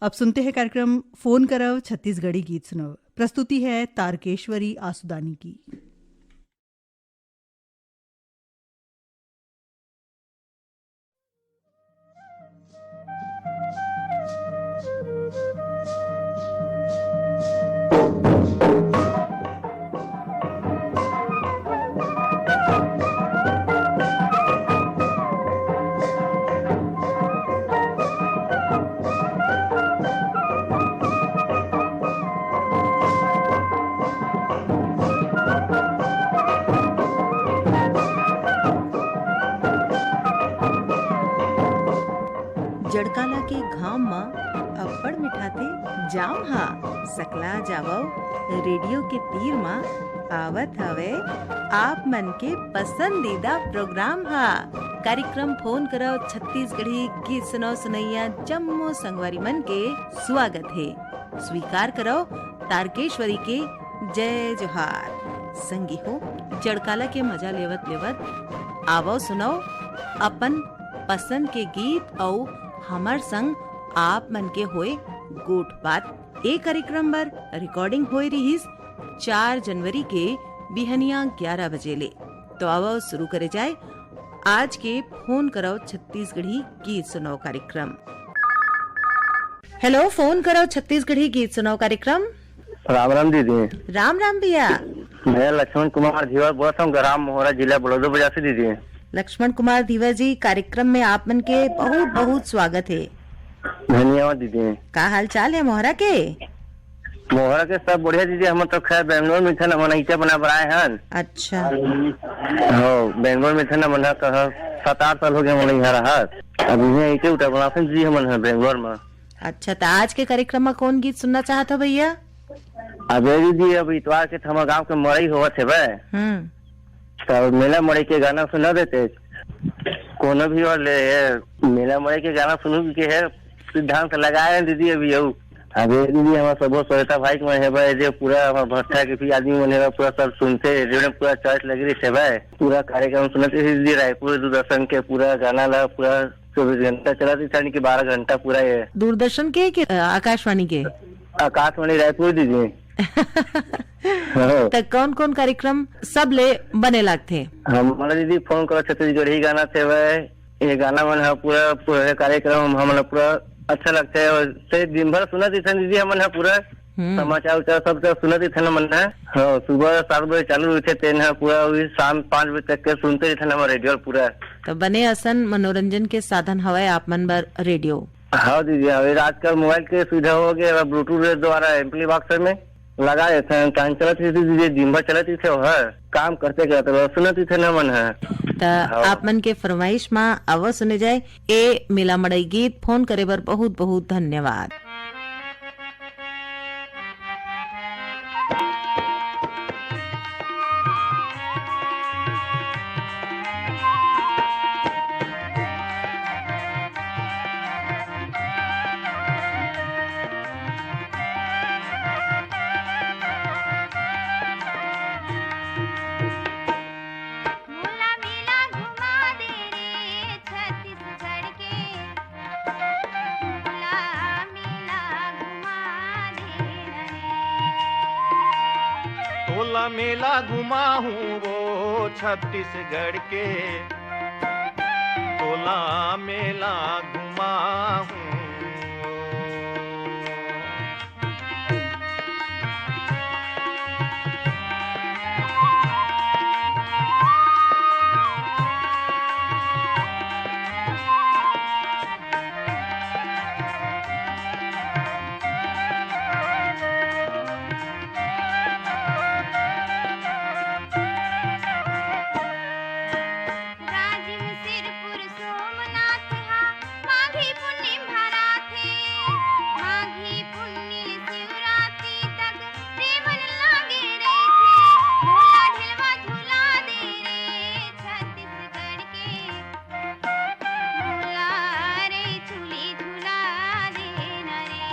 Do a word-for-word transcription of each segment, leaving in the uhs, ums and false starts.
अब सुनते हैं कार्यक्रम फोन करव छत्तीसगढ़ी गीत सुनव। प्रस्तुति है तारकेश्वरी आसुदानी की। जड़काला के घाम म अब्बड़ मिठाथे जाम हा। सकला जावव रेडियो के तीर म, आवत हवे आप मन के पसंदीदा प्रोग्राम हा। कार्यक्रम फोन करव छत्तीसगढ़ी गीत सुनव सुनैया जम्मो संगवारी मन के स्वागत हे। स्वीकार करव तारकेश्वरी के जय जोहार। संगी हो, जड़काला के मजा लेवत लेवत आवव सुनव अपन पसंद के गीत अउ हमर संग आप मन के होए गोठ बात। ए कार्यक्रम बर रिकॉर्डिंग होए रिहिस चार जनवरी के बिहनिया ग्यारह बजे ले। तो आवव शुरू करे जाए आज के फोन करव छत्तीसगढ़ी गीत सुनव कार्यक्रम। हेलो, फोन करव छत्तीसगढ़ी गीत सुनव कार्यक्रम। राम राम दीदी। राम राम भैया। मैं लक्ष्मण कुमार धीवर बोलत हूँ, ग्राम मोहरा, जिला बलौदाबाजार से दीदी। लक्ष्मण कुमार धीवर जी, कार्यक्रम में आप मन के बहुत बहुत स्वागत है। धन्यवाद दीदी। का हाल चाल है मोहरा के? मोहरा के सब बढ़िया दीदी, हम तो खैर बेंगलोर में थे ना, मन इटे बना बनाए हन। अच्छा। हो, बेंगलोर में थे ना, मन कहा सात आठ साल हो गए मन यहाँ रहत। अब इहे इटे उटा बनाथन जी हमन ह बेंगलोर में। अच्छा, त आज के कार्यक्रम में कौन गीत सुनना चाहत हो भैया? अबे दीदी, अब इतवार के त हमर गांव के मड़ई होवत हे बे। हम्म। त मेला मड़ई के गाना सुना देते। कोनो भी और ले, ये मेला मड़ई के गाना सुनू के है, सिद्धांत लगाए हैं दीदी अभी यू। अबे दीदी, हमार सबो श्रोता भाई के मन हे बे, जे पूरा हमार भट्ठा के भी आदमी मन हे बे, पूरा सब सुनते, रेडियो में पूरा चॉइस लगी रही हे बे। पूरा कार्यक्रम सुनते ही दीदी, रायपुर दूरदर्शन के पूरा गाना ला पूरा चौबीस घंटा चलत रहिथे, यानी कि बारह घंटा पूरा ये। दूरदर्शन के कि, अ, आकाशवाणी के? आकाशवाणी रायपुर दीदी। हाँ। त कौन कौन कार्यक्रम सबले बने लागथे? हमला दीदी फोन करो छत्तीसगढ़ी गाना थे भाई, ये गाना मन ह पूरा, पूरा कार्यक्रम हमला पूरा अच्छा लगथे और से दिन भर सुनत रहिथन दीदी हमन ह पूरा। हम्म। समाचार उचार सब तो सुनत रहिथन हमन ह। हाँ, सुबह सात बजे चालू रहिथे तेन ह पूरा, वही शाम पाँच बजे तक के सुनते रहिथन हमर रेडियो पूरा। त बने असन मनोरंजन के साधन हवय आप मन बर रेडियो। हाँ दीदी, हाँ, ये आजकल मोबाइल के सुविधा हो गया, ब्लूटूथ द्वारा एम्पली बॉक्स में लगा देथे, कान चलत रहिथे दीदी, दिन भर चलत रहिथे, ओहर काम करते करते बस सुनत रहिथे न मन ह। त हाँ। आप मन के फरमाइश मा अवश्य सुने जाए ए मेला मड़ई गीत। फोन करे बर बहुत बहुत धन्यवाद। मोला मेला घुमा दे रे छत्तीसगढ़ के, मोला मेला घुमा दे रे। तोला मेला घुमाहूँ वो छत्तीसगढ़ के, तोला मेला घुमाहूँ। राजिम सिरपुर सोमनाथ हा माघी पुन्नी भराथे, माघी पुन्नी ले शिवरात्रि तक प्रेमन लागे रहिथे। मोला ढेलवा झुला दे रे छत्तीसगढ़ के, मोला रे चुली झुला दे न रे।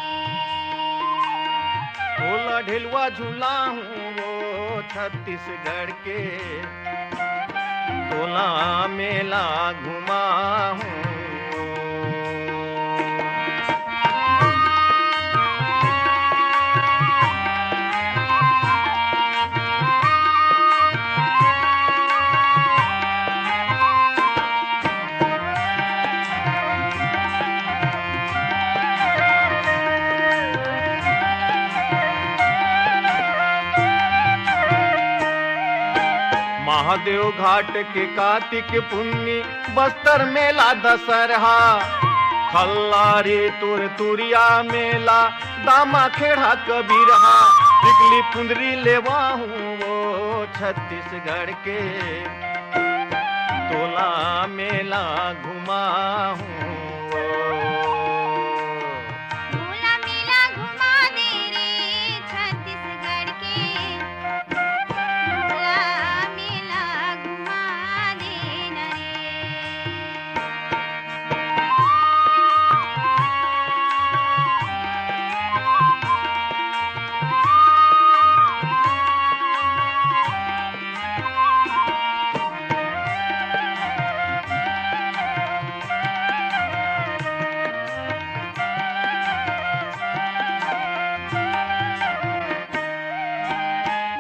मोला ढेलवा झुलाहूँ वो छत्तीसगढ़ के, तोला मेला घुमाहूँ। देवघाट के कातिक पुन्नी, बस्तर मेला दसरहा, खल्लारी तुरतुरिया मेला, दामा खेड़ा कबीरहा, टिकली पुंदरी लेवाहूँ वो छत्तीसगढ़ के, तोला मेला घुमाहूँ वो। मोला मेला घुमा दे रे छत्तीसगढ़ के, मोला मेला घुमा दे न रे।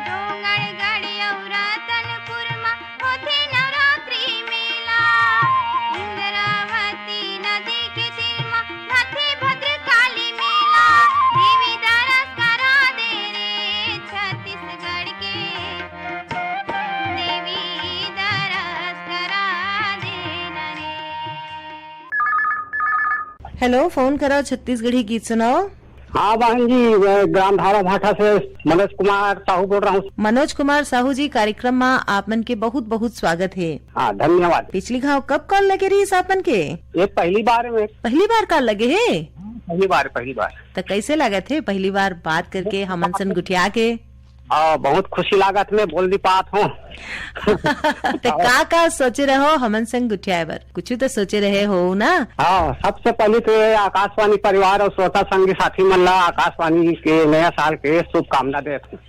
डोंगरगढ़ अउ रतनपुर म होथे नवरात्रि मेला। इंद्रावती नदी के तीर म होथे भद्रकाली मेला। देवी दरस करा दे रे छत्तीसगढ़ के, देवी दरस करा दे न रे। हेलो, फोन करो, छत्तीसगढ़ी गीत सुनाओ। हाँ बहन जी, मैं ग्राम धारा भाठा से मनोज कुमार साहू बोल रहा हूँ। मनोज कुमार साहू जी, कार्यक्रम में आप मन के बहुत बहुत स्वागत है। हाँ, धन्यवाद। पिछली घाव कब कॉल लगे रही आप मन के? ये पहली बार है। पहली बार कॉल लगे है? पहली बार, पहली बार। तो कैसे लगत है पहली बार बात करके, हमन सन गुठिया के? हाँ, बहुत खुशी लागत, मैं बोल नहीं पात हूँ। ते का का सोचे रहो हमन संग गुठियाए बर? कुछ तो सोचे रहे हो ना? हाँ, सबसे पहले तो ये आकाशवाणी परिवार और श्रोता संगी साथी मन ला आकाशवाणी के नया साल के शुभकामना देत हूँ।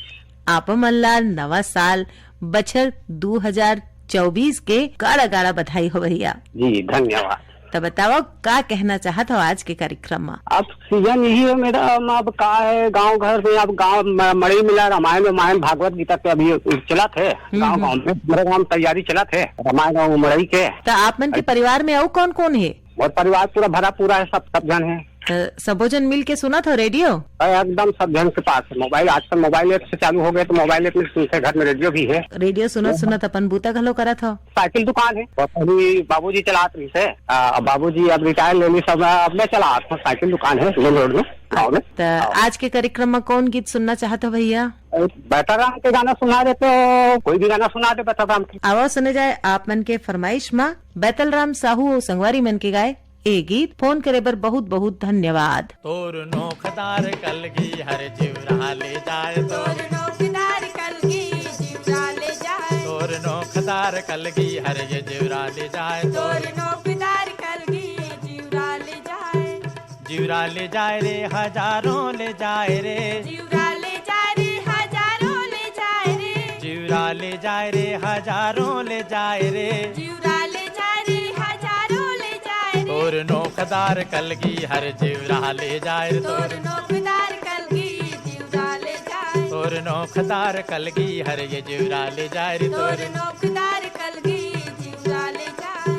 आप मन ला नवा साल बछर दू हजार चौबीस के गाड़ा गाड़ा बधाई हो भैया। जी, धन्यवाद। त बताओ, का कहना चाहत हो आज के कार्यक्रम में? अब सीजन यही है मैडम, अब का है, गांव घर में अब गांव म-, मड़ई मिला, रामायण वामायण भागवत गीता के अभी चलत है। हम्म, गांव हम्म। गांव में हमारे गांव में तैयारी चलत है रामायण और मड़ई के। त आप मन के परिवार में अउ कौन कौन है? और परिवार पूरा भरा पूरा है, सब सब जन है। त सबो जन मिल के सुनत हो रेडियो? अरे एकदम सब जन के पास है मोबाइल, आजकल मोबाइल ऐप से चालू हो गए तो मोबाइल ऐप में सुनते, घर में रेडियो भी है। रेडियो सुनत सुनत अपन बूता घलो करत हो? साइकिल दुकान है, और पहले बाबूजी चलात रहिस हे, आ, अब बाबूजी अब रिटायर ले ली सब, अब मैं चलात हूँ, साइकिल दुकान है मेन रोड में, गाँव में। त हाँ। आज के कार्यक्रम में कौन गीत सुनना चाहत हो भैया? बैतल राम के गाना सुना दे तो, कोई भी गाना सुना दे बैतल राम के। आवा सुने जाए आप मन के फरमाइश मा बैतल राम साहू और संगवारी मन के गाए ए गीत। फोन करे बर बहुत बहुत धन्यवाद। तोर नोखदार कलगी हर जिवरा ले जाए, तोर नोखदार कलगी जिवरा ले जाए, तोर नोखदार कलगी हर ये जिवरा ले जाए, तोर नोखदार कलगी जिवरा ले जाए। जिवरा ले जाए रे, हजारों ले जाए रे। जिवरा ले जाए रे, हजारों ले जाए रे। जिवरा ले जाए रे, हजारों ले जाए रे। जिवरा ले जाए रे, हजारों ले जाए रे। तोर नोखदार कलगी हर जिवरा ले जाए रे। तोर तोर नोखदार कलगी जिवरा ले जाए। तोर नोखदार कलगी हर ये जिवरा ले जाए रे। तोर तोर नोखदार कलगी जिवरा ले जाए।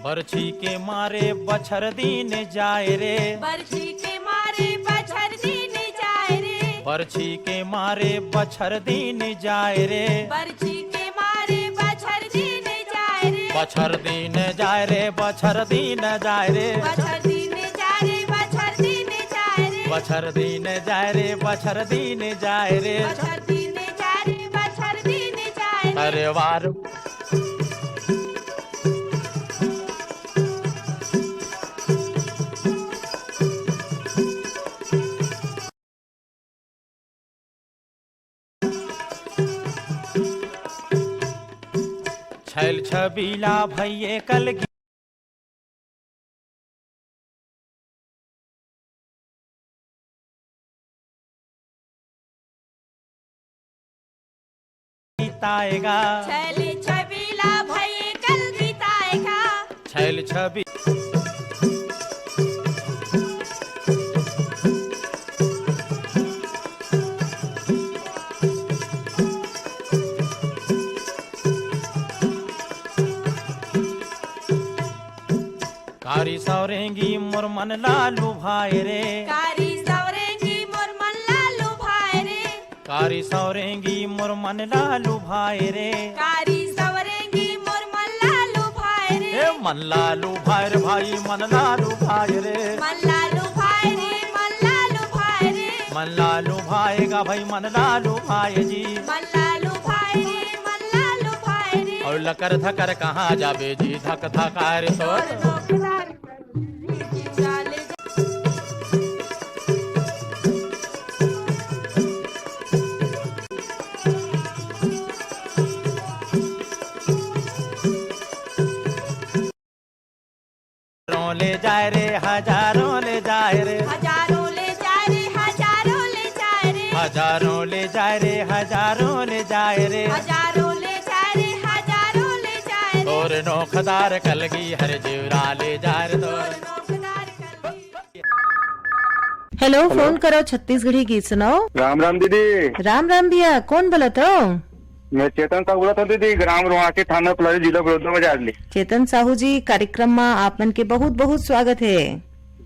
बरछी के मारे बछर दिन जाए रे। बरछी के मारे बछर दिन जाए रे। बरछी के मारे बछर दिन जाए रे। बरछी के मारे बछर दिन जाए रे। बछर दिन जाए रे, बछर दिन जाए रे। बछर दिन जाए रे, बछर दिन जाए रे। बछर दिन जाए रे, बछर दिन जाए रे। बछर दिन जाए रे, बछर दिन जाए रे। अरे वाह रे। छैल छबीला भइये कलगी। गीताएगा। छैल छबीला भइये कलगी ताएगा। छैल छबी कारी सौरेंगी मोर मन ला लुभाए रे। कारी सौरेंगी मोर मन ला लुभाए रे। कारी सौरेंगी मोर मन ला लुभाए रे। कारी सौरेंगी मोर मन ला लुभाए रे। ए मन ला लुभाए रे भाई, मन ला लुभाए रे। मन ला लुभाए रे, मन ला लुभाए रे। मन ला लुभाएगा भाई, मन ला लुभाए जी। मन ला लुभाए रे, मन ला लुभाए रे। अउ लकर धकर कहाँ जाबे जी, धक धकार तोर। हजारों ले जाए रे, हजारों ले जाए रे। हजारों ले जाए रे, हजारों ले जाए रे। हजारों ले जाए रे, हजारों ले जाए रे। हजारों ले जाए रे, हजारों ले जाए रे। तोर नोखदार कलगी हर जीवरा ले जाए रे तोर। Hello, hello. फोन करो, छत्तीसगढ़ी गीत सुनाओ। राम राम दीदी। राम राम भैया, कौन बोलत हो? मैं चेतन साहू बोलत हूँ दीदी, ग्राम रोहासी, थाना पलारी, जिला बलौदाबाजार ले। चेतन साहू जी, कार्यक्रम में आप मन के बहुत बहुत स्वागत है।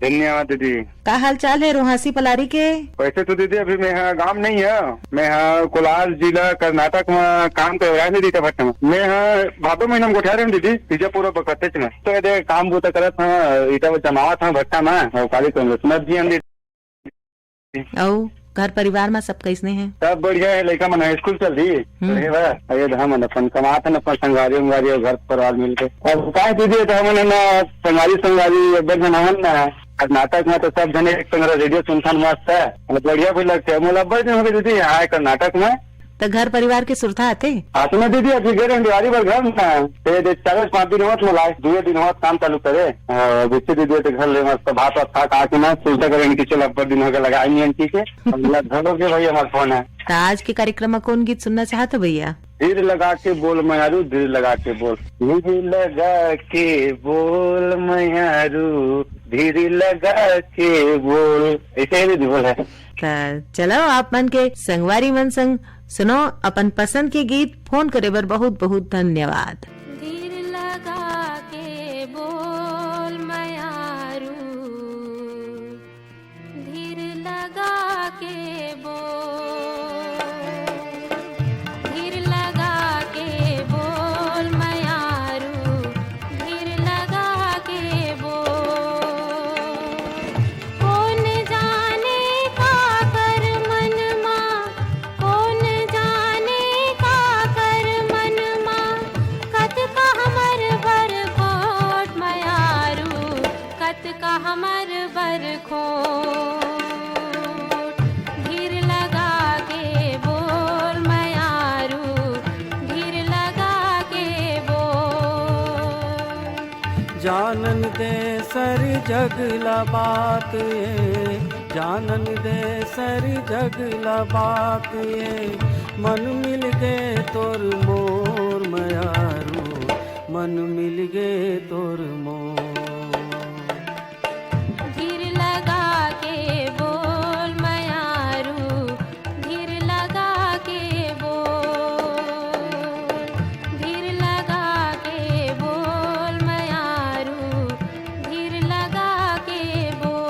धन्यवाद दीदी। का हाल चाल है रोहासी पलारी के? वैसे तो दीदी अभी मैं यहाँ गांव नहीं है, मैं यहाँ कोलार जिला कर्नाटक में काम कर रहा है दीदी, भट्टा में। मैं यहाँ भादो महीना में गोठिया रहे हूँ दीदी, बीजापुर बकतेच में। तो ये दे काम बूता करत हाँ, ईटा वो जमावत हाँ भट्टा में, और काली तो सुनत जी हम दीदी। अउ घर परिवार में सब कैसने हैं? सब बढ़िया है, लइका मन स्कूल चल दी। हम्म। बढ़िया बा। अरे धाम अपन कमात हन, अपन संगवारी उंगवारी और घर परिवार मिल के। अब का दीदी, तो हमन ना संगवारी संगवारी एक बार जन हमन ना कर्नाटक में तो सब जने एक संग रेडियो सुनथन, मस्त है, मतलब बढ़िया भी लगते है। मोला अब्बड़ दिन हो गए दीदी यहाँ आए कर्नाटक में। तो घर परिवार के सुरता आते? आते ना दीदी, अभी गए रहे दिवाली भर घर में। ते दे चालीस पाँच दिन होत मोला, दुए दिन होत काम चालू करे। अ, बिस्से दीदी तो घर ले मस्त भात वात खा खा के ना सुरता करे कि चल अब्बड़ दिन हो गए लगाए नहीं आंटी के। मतलब घर हो गए भाई हमारा फोन है। तो आज के कार्यक्रम में कौन गीत सुनना चाहते हो भैया? धीर लगा के बोल मयारू, धीर लगा के बोल। धीर लगा के बोल मयारू, धीर लगा के बोल। ऐसे ही दीदी बोल है। त चलो, आप मन के संगवारी मन संग सुनो अपन पसंद के गीत। फोन करे बर बहुत बहुत धन्यवाद। धीर लगा के बोल मयारू, धीर लगा के बोल, धीर लगा के बोल मयारू, धीर लगा के बोल। कोन जाने काकर मन मा, कोन जाने काकर मन मा, कतका हमर बरखोट मयारू, कतका हमर बरखोट। धीर लगा के बोल मयारू, धीर लगा के बोल। जानन दे सरी जग ला बात ए, जानन दे सरी जग ला बात ए। मन मिल गे तोर मोर मयारू, मन मिल गे तोर मोर। धीर लगा के बोल मयारू, धीर लगा के बोल, धीर लगा के बोल मयारू, धीर लगा के बोल।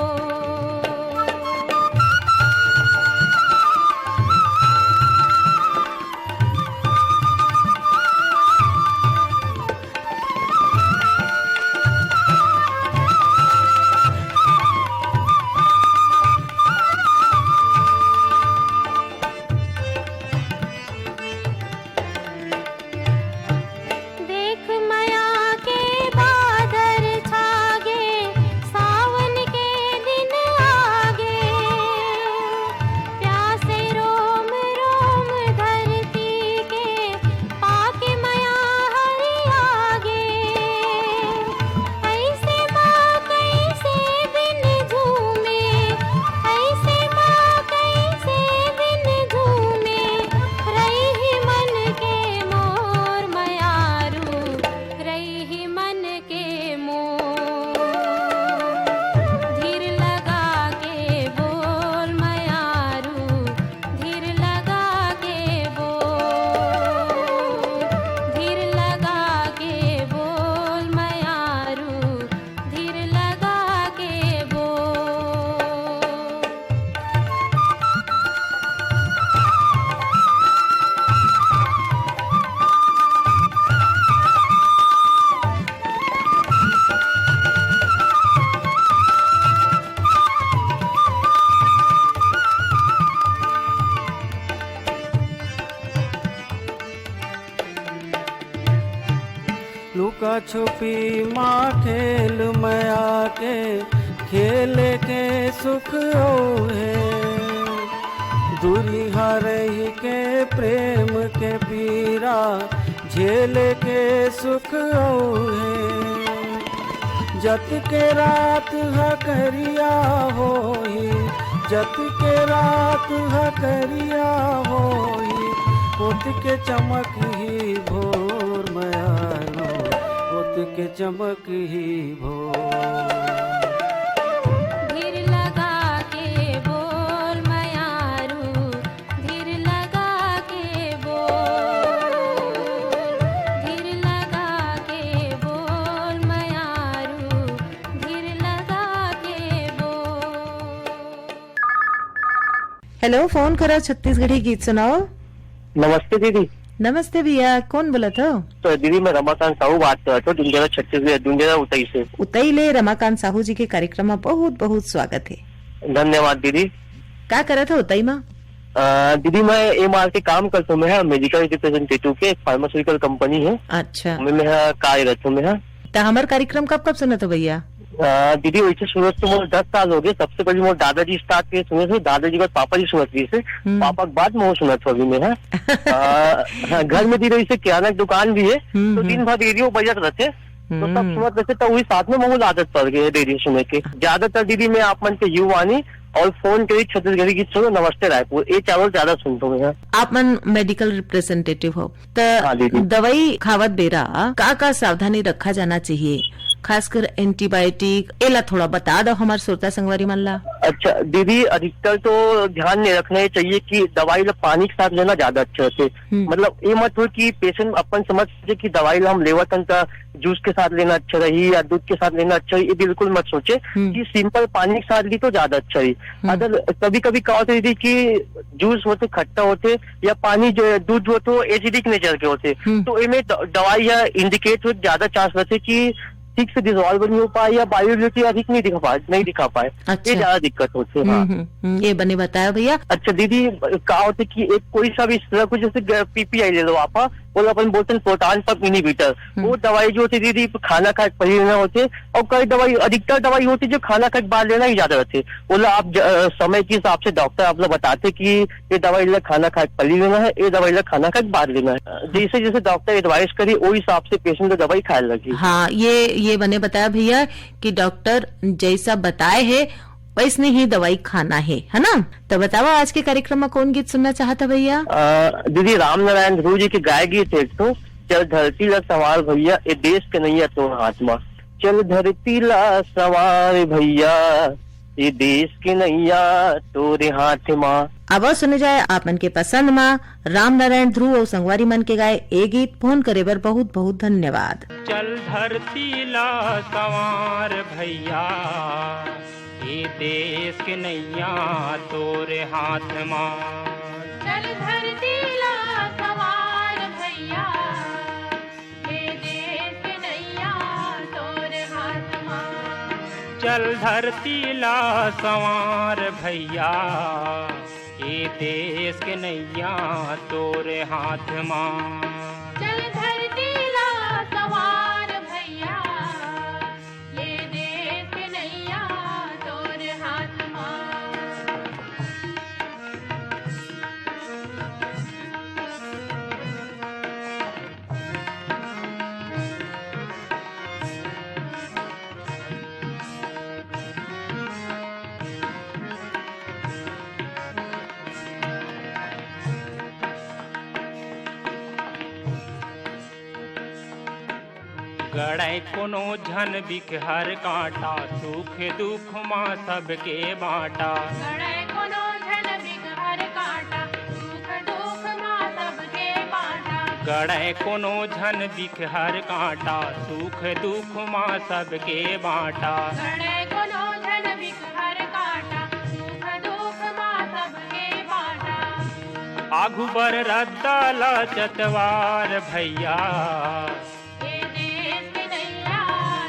छुपी माँ खेल मया के, खेल के सुख अउ हे। दूरिहा रहि के प्रेम के पीरा, झेल के सुख अउ हे। जत के रात ह करिया होही, जत के रात ह करिया होही, ओत के चमक ही भोर मयारू, ओत के चमक ही भोर। धीर लगा के बोल मयारू, धीर लगा के बोल, धीर लगा के बोल मयारू, धीर लगा के बोल। हेलो, फोन करो छत्तीसगढ़ी गीत सुनाओ। नमस्ते दीदी। नमस्ते भैया, कौन बोलत हो? तो दीदी, मैं रमाकांत साहू बात करत हूँ, डुंगरगढ़ छत्तीसगढ़, डुंगरगढ़ उतई से। उतई ले रमाकांत साहू जी के कार्यक्रम में बहुत बहुत स्वागत है। धन्यवाद दीदी। का करत हो उतई मा? अ, दीदी, मैं एमआर के काम करत हूँ, मैं मेडिकल रिप्रेजेंटेटिव के, एक फार्मास्यूटिकल कंपनी है। अच्छा। मैं, मैं कार्यरत हूँ, मैं। त हमर कार्यक्रम कब कब सुनत हो भैया? अ, दीदी, वैसे सुनत तो मोर दस साल हो गए। सबसे पहले मोर दादाजी स्टार्ट के सुने थे, दादाजी के बाद पापा जी सुनत रही थे, हम्म। पापा के बाद मोर सुनत हो अभी मैं, हाँ। अ, हाँ, घर में दीदी वैसे किराना की दुकान भी है, हम्म, तो हम्म। दिन भर रेडियो बजत रहते, तो सब हम्म। सुनत रहते, तो वही साथ में मोर आदत पड़ गई है रेडियो सुने के। ज्यादातर दीदी मैं आप मन के युवानी और फोन के छत्तीसगढ़ी गीत सुनो, नमस्ते रायपुर, ये चैनल ज्यादा सुनता हूँ मैं। आप मन मेडिकल रिप्रेजेंटेटिव हो, त हाँ, दीदी। दवाई खावत बेरा का का सावधानी रखा जाना चाहिए, खासकर एंटीबायोटिक, एला थोड़ा बता दो हमार श्रोता संगवारी मन ला। अच्छा दीदी, अधिकतर तो ध्यान नहीं रखना ही चाहिए कि दवाई ला पानी के साथ लेना ज्यादा अच्छा होते। हम्म। मतलब ये मत हो कि पेशेंट अपन समझ से कि दवाई ला हम लेवत हन त जूस के साथ लेना अच्छा रही या दूध के साथ लेना अच्छा रही, ये बिल्कुल मत सोचे हम्म। कि सिंपल पानी के साथ ली तो ज्यादा अच्छा रही। हम्म। अगर कभी कभी का होता है दीदी कि जूस होते खट्टा होते या पानी जो है, दूध जो होते वो एसिडिक नेचर के होते, हम्म। तो इनमें द-, दवाई या इंडिकेट हो ज्यादा चांस रहते कि ठीक से डिजोल्व नहीं हो पाए या बायोअवेलेबिलिटी अधिक नहीं दिखा पाए, नहीं दिखा पाए, अच्छा। ये ज्यादा दिक्कत होती है। हाँ। हम्म, हम्म, हम्म, ये बने बताया भैया। अच्छा दीदी, का होते कि एक कोई सा भी इस तरह कुछ जैसे पीपीआई ले लो आप, हाँ, वो अपन बोलते हैं प्रोटॉन पंप इनहिबिटर, हम्म। वो दवाई जो होती है दीदी खाना खाए के पहले लेना होते, और कई दवाई, अधिकतर दवाई होती है जो खाना खाए के बाद लेना ही ज्यादा रहते। बोला आप ज-, अ, समय के हिसाब से डॉक्टर आप लोग बताते कि ये दवाई ला खाना खाए के पहले लेना है, ये दवाई ला खाना खाए के बाद लेना है। जैसे जैसे डॉक्टर एडवाइस करी, वही हिसाब से पेशेंट ला दवाई खाए लगी। हाँ, ये, ये बने बताया भैया कि डॉक्टर जैसा बताए है, वैसने ही दवाई खाना है, है ना? तो बतावा, आज के कार्यक्रम में कौन गीत सुनना चाहता भैया? अ, दीदी, राम नारायण ध्रुव जी के गाय गीत है एक ठो, चल धरती ला संवार भैया, ए देश के नैया तोर हाथ मा। चल धरती ला संवार भैया, ए देश के नैया तोरे हाथ मा। अब सुने जाए आप मन के पसंद मा राम नारायण ध्रुव और संगवारी मन के गाए ए गीत। फोन करे बर बहुत बहुत धन्यवाद। चल धरती ला संवार भैया, ए देश के नैया तोरे हाथ मा। चल धरती ला संवार भैया, ए देश के नैया तोरे हाथ मा। चल धरती ला संवार भैया, ए देश के नैया तोरे हाथ मा। चल धरती ला संवार भैया, ये देश के नैया तोर हाथ मा। गड़े कोनो झन बिकहर कांटा, सुख दुख मा सबके बांटा। गड़े कोनो झन बिकहर कांटा, सुख दुख मा सबके बांटा। गड़े कोनो झन बिकहर कांटा, सुख दुख मा सबके बांटा। गड़े कोनो झन बिकहर कांटा, सुख दुख मा सबके बांटा। आघू बर रद्दा ला चतवार भैया। ए देश के नैया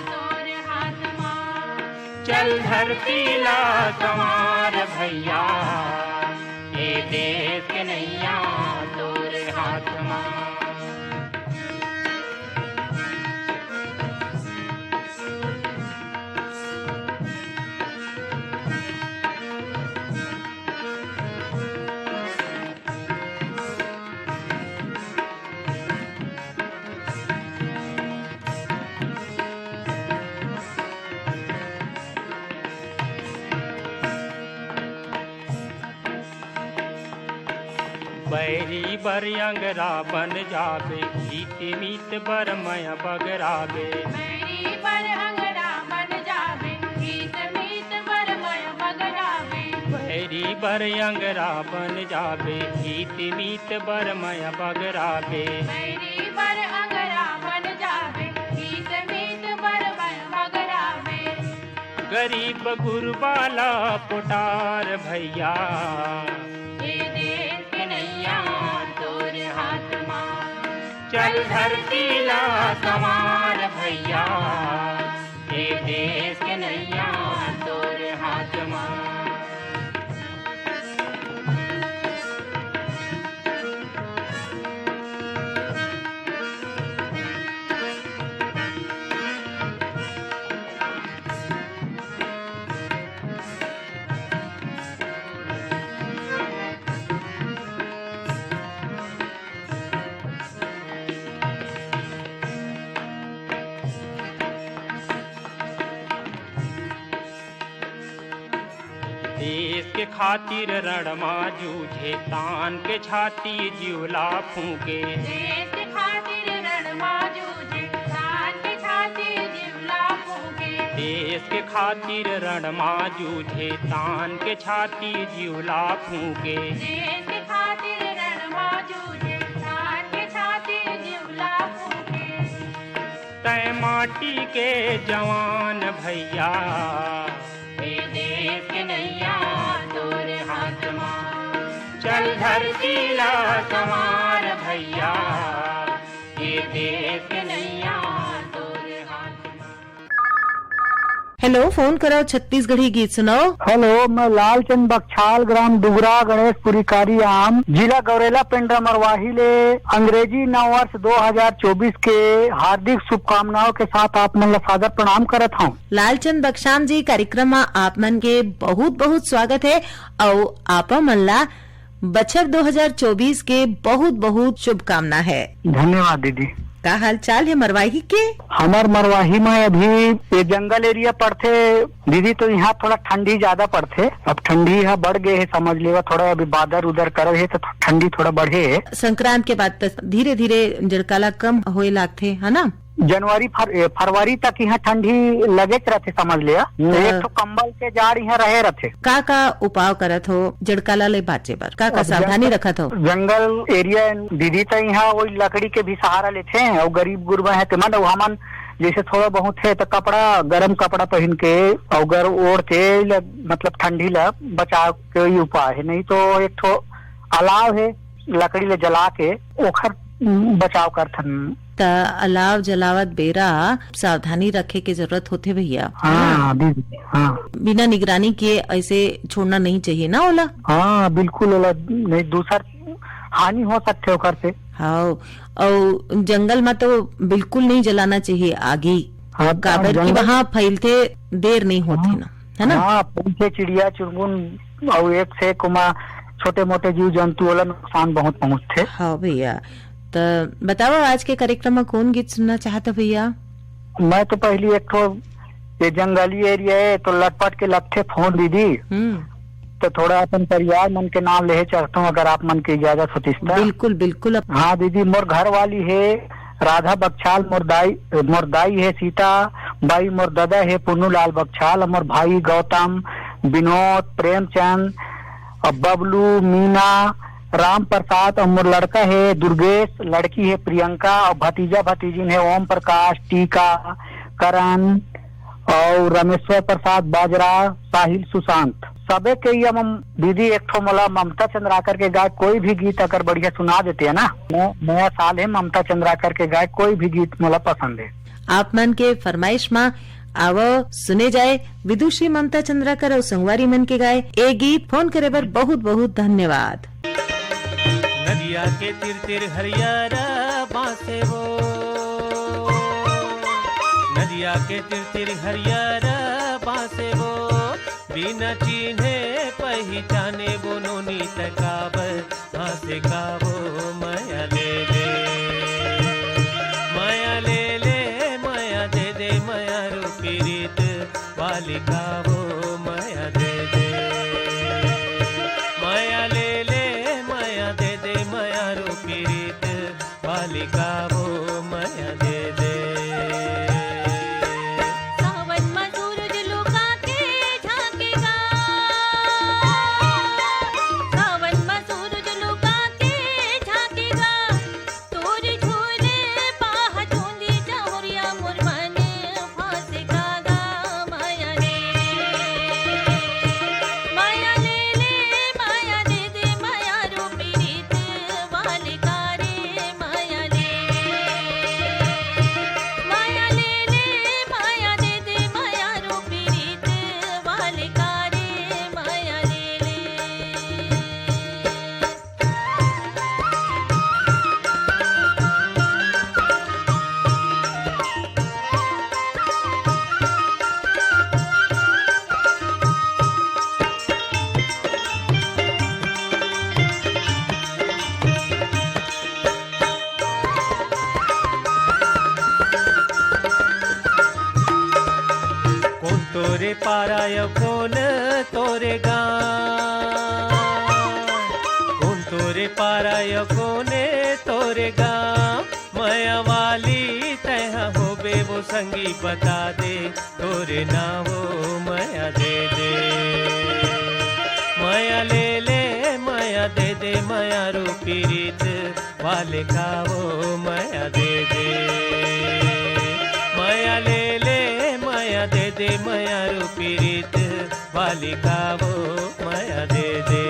तोर हाथ मा। चल धरती ला संवार भैया, ए देश के नैया तोर हाथ मा। बैरी बर अंगरा बन जाबे, हित मीत बर मया बगराबे। बैरी बर अंगरा बन जाबे, हित मीत बर मया बगराबे। बैरी बर अंगरा बन जाबे, हित मीत बर मया बगराबे। बैरी बर अंगरा बन जाबे, हित मीत बर मया बगराबे। गरीब गुरबा ला पोटार भैया। ए देश के नैया तोर हाथ मा। चल धरती ला संवार भैया। ए देश के नैया तोर हाथ मा। देश के खातिर रण मा जूझे, तान के छाती जीव ला फूंके। देश के खातिर रण मा जूझे, तान के छाती जीव ला फूंके। देश के खातिर रण मा जूझे, तान के छाती जीव ला फूंके। देश के खातिर रण मा जूझे, तान के छाती जीव ला फूंके। तैं माटी के जवान भैया। ए देश के नैया तोर हाथ मा। चल धरती ला संवार भैया। ए देश के नैया तोर हाथ मा। हेलो, फोन करो, छत्तीसगढ़ी गीत सुनाओ। हेलो, मैं लालचंद बख्शाल, ग्राम डुगरा, गणेशपुरी कारियाम, जिला गौरेला पेंड्रा मरवाही ले अंग्रेजी नववर्ष दो हज़ार चौबीस के हार्दिक शुभकामनाओं के साथ आप मन ला सादर प्रणाम करत हौं। लालचंद बख्शाम जी, कार्यक्रम मा आप मन के बहुत बहुत स्वागत है। अउ आपा मन ला बछर दो हज़ार चौबीस के बहुत बहुत शुभकामना है। धन्यवाद दीदी। का हाल चाल है मरवाही के? हमर मरवाही में अभी ये जंगल एरिया पड़थे दीदी, तो यहाँ थोड़ा ठंडी ज्यादा पड़थे। अब ठंडी ह बढ़ गए है, समझ लेवा, थोड़ा अभी बादर उदर करे है तो ठंडी थोड़ा बढ़े है। संक्रांत के बाद तो धीरे धीरे जड़काला कम होए लागथे, है ना? जनवरी फर-, ए, फरवरी तक यहाँ ठंडी लगेच रहथे, समझ लिया। हाँ। एक ठो कंबल के जाड़ यहाँ रहे रहथे। का का उपाय करत हो जड़काला ले बाँचे बर? का का अब सावधानी जंगल, रखत हो? जंगल एरिया दीदी, त यहाँ वही लकड़ी के भी सहारा लेथे, अउ गरीब गुरबा है तेमन, अउ हमन जैसे थोड़ा बहुत है तो कपड़ा, गरम कपड़ा पहन के अउ गर ओढ़ के ल-, मतलब ठंडी ला बचाव के ही उपाय है, नहीं तो एक ठो अलाव है, लकड़ी ले जला के ओखर बचाव करथन। त अलाव जलावत बेरा सावधानी रखे के जरूरत होथे भैया। हाँ, हाँ। दीदी, हाँ। बिना निगरानी के ऐसे छोड़ना नहीं चाहिए ना ओला। हाँ, बिल्कुल ओला, नहीं दूसर हानि हो सकथे ओकर से। हाँ, अउ जंगल में तो बिल्कुल नहीं जलाना चाहिए आगी। हाँ, काबर कि जंगल वहाँ फैलथे, देर नहीं होथे हाँ। ना, है ना? हाँ, फैलथे चिड़िया चुरमुन अउ एक से एक ओमा छोटे मोटे जीव जंतु ओला नुकसान बहुत पहुँचथे। हाँ भैया, त बताओ आज के कार्यक्रम में कौन गीत सुनना चाहत हो भैया? मैं तो पहली एक ठो ये जंगली एरिया है तो लटपट के लगथे फोन दीदी। हम्म। तो थोड़ा अपन परिवार मन के नाम लेहे चाहता हूँ, अगर आप मन के इजाजत होतिस त। बिल्कुल, बिल्कुल। हाँ दीदी, मोर घर वाली है राधा बख्शाल, मोर दाई, मोर दाई है सीता बाई, मोर ददा है पुन्नू लाल बख्शाल, मोर भाई गौतम, विनोद, प्रेमचंद, अउ बबलू, मीना, राम प्रसाद, अउ मोर लड़का है दुर्गेश, लड़की है प्रियंका, अउ भतीजा भतीजिन है ओम प्रकाश, टीका, करण, अउ रमेश्वर प्रसाद बाजरा, साहिल सुशांत, सबे के ये हम दीदी एक ठो मोला ममता चंद्राकर के गाय कोई भी गीत अगर बढ़िया सुना देते है ना, नया, नया साल है, ममता चंद्राकर के गाय कोई भी गीत मोला पसंद है। आप मन के फरमाइश मा आवो सुने जाए विदुषी ममता चंद्राकर अउ संगवारी मन के गाय ए गीत। फोन करे बर बहुत बहुत धन्यवाद। नदिया के तीर तीर हरियारा बांसे वो, नदिया के तीर तीर हरियारा बांसे वो, बिना चीन्हे पहिचाने वो नोनी तकाबर हाँसे कावो मया ले ले, मया ले ले, मया दे दे, मया रूपी रीत वाली कावो मया दे दे, मया ले ले, मया दे दे, तोरे पारा अउ कोन तोरे गाँव, कोन तोरे पारा अउ कोन तोरे गाँव। मया वाली तैहा होबे वो संगी बता दे, तोरे नावो मया दे दे। मया ले ले, मया दे दे, मया रूपी रीत वाले का वो मया दे दे। मया ले ले, मया दे दे, मया रूपी रीत वाले का वो मया दे दे।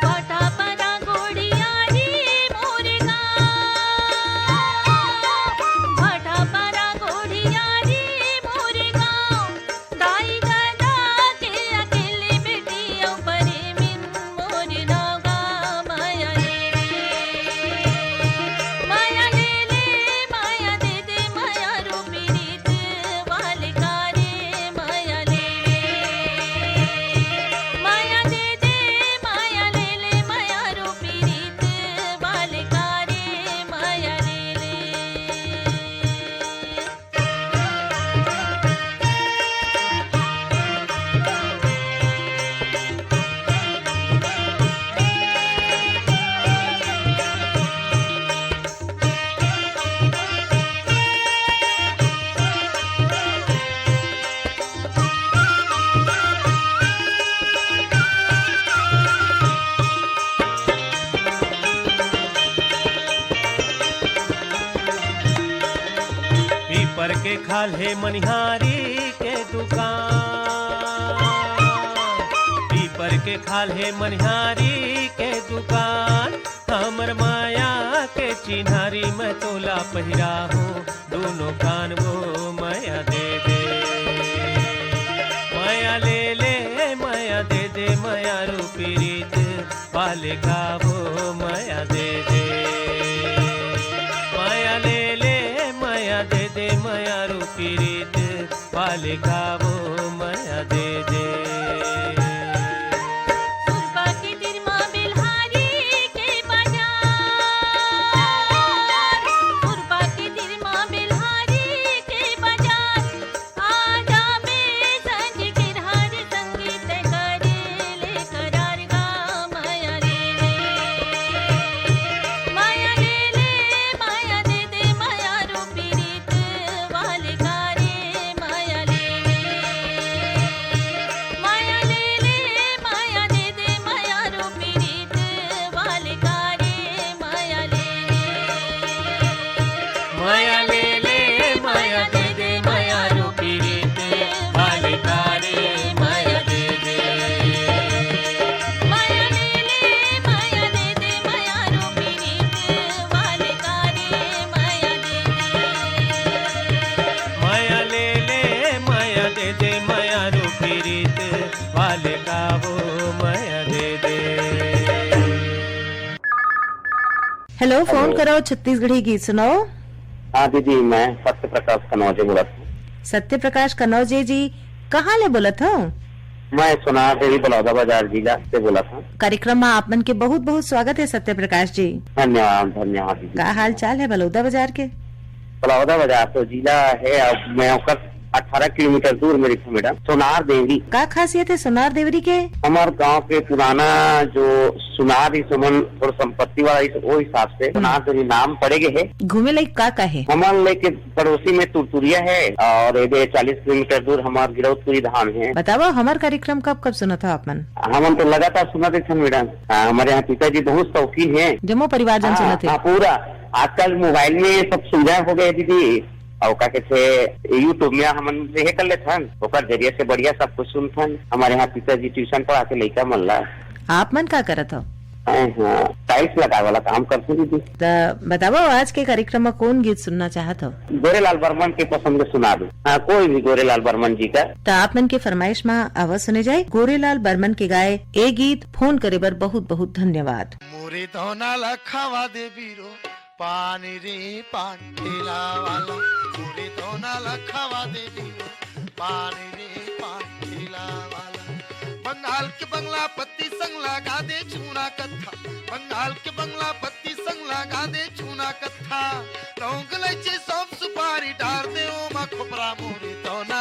भाटा परा गोड़िया रे मोर गाँव, भाटा परा गोड़िया रे मोर गाँव। दाई ददा के अकेले बेटी अउ परेमिन मोर नौगा। मया ले ले, मया ले ले, मया दे दे, मया रूपी रीत वाले का रे। मया ले ले, मया दे दे, मया ले ले, मया रूपी रीत वाले का रे। मया ले ले। पीपर के खाल्हे मनिहारी के दुकान, पीपर के खाल्हे मनिहारी के दुकान। हमर माया के चिन्हारी मैं तोला पहिराहूँ दूनों कान वो मया दे दे। मया ले ले, मया दे दे, मया रूपी रीत वाले का वो मया दे दे। मया ले ले, मया दे दे, मया रूपी रीत वाले का वो मया दे दे। सुरपा के तीर मा बेलहारी के बाजार, सुरपा के तीर मा बेलहारी के बाजार। आ जाबे संझ के राहर संगी तैं करे ले करार गा। मया ले ले, मया ले ले, मया दे दे, मया रूपी रीत वाले का रे। मया ले ले, मया ले ले, मया दे दे, मया रूपी रीत वाले का रे। मया ले ले, मया ले ले, मया दे दे, मया रूपी रीत वाले का रे। मया दे दे, मया ले ले, मया दे दे, मया रूपी रीत वाले का रे। मया दे दे, मया ले ले, मया दे दे, मया रूपी रीत वाले का वो मया दे दे। Hello, phone hello. करो, छत्तीसगढ़ी गीत सुनाओ। हाँ दीदी, मैं सत्य प्रकाश कनौजे बोलत हूँ। सत्य प्रकाश कनौजे जी, कहाँ ले बोलत हो? मैं सोनार देवी बलौदा बाजार जिला से बोलत हूँ। कार्यक्रम में आप मन के बहुत बहुत स्वागत है सत्य प्रकाश जी। धन्यवाद, धन्यवाद दीदी। का हाल चाल है बलौदा बाजार के? बलौदा बाजार तो जिला है, अब मैं ओकर अठारह किलोमीटर दूर में रहिथों मैडम, सोनार देवरी। का खासियत है सोनार देवरी के? हमर गांव के पुराना जो सोनार ही समन और संपत्ति वाला इस, वो हिसाब से सोनार देवरी नाम पड़े गए है। घूमे लायक का का है? हमन लेके पड़ोसी में तुरतुरिया है और एदे चालीस किलोमीटर दूर हमार गिरौदपुरी धाम है। बतावा, हमार कार्यक्रम कब कब सुनत हो आप मन? हमन तो लगातार सुनत रहिथन मैडम। हाँ, हमारे यहाँ पिताजी बहुत शौकीन हैं। जम्मो परिवार जन हाँ, सुनत हे। हाँ, पूरा। आजकल मोबाइल में सब सुविधा हो गए दीदी, और का कहते YouTube में हमन से हे कर लेथन, ओकर जरिए से बढ़िया सब कुछ सुनथन। हमारे यहाँ पिताजी ट्यूशन पढ़ा के लइका मन ला। आप मन का करत हो? हाँ, हाँ, टाइल्स लगाए वाला काम करते दीदी। त बताओ, आज के कार्यक्रम में कौन गीत सुनना चाहत हो? गोरेलाल बर्मन के पसंद के सुना दो। हाँ, कोई भी गोरेलाल बर्मन जी का। त आप मन के फरमाइश में आवाज सुने जाए गोरेलाल बर्मन के गाए ए गीत। फोन करे बर बहुत बहुत धन्यवाद। मोरे दौना ला खावा दे बीरो, पानी रे पानी ठेला वाला। मोरे दौना ला खावा दे बीरो, पानी रे पानी ठेला वाला। बंगाल के बंगला पत्ती संग लगा दे चूना कत्था, बंगाल के बंगला पत्ती संग लगा दे चूना कत्था। लौंग इलायची सौंफ सुपारी डार दे ओमा खोपरा। मोरे दौना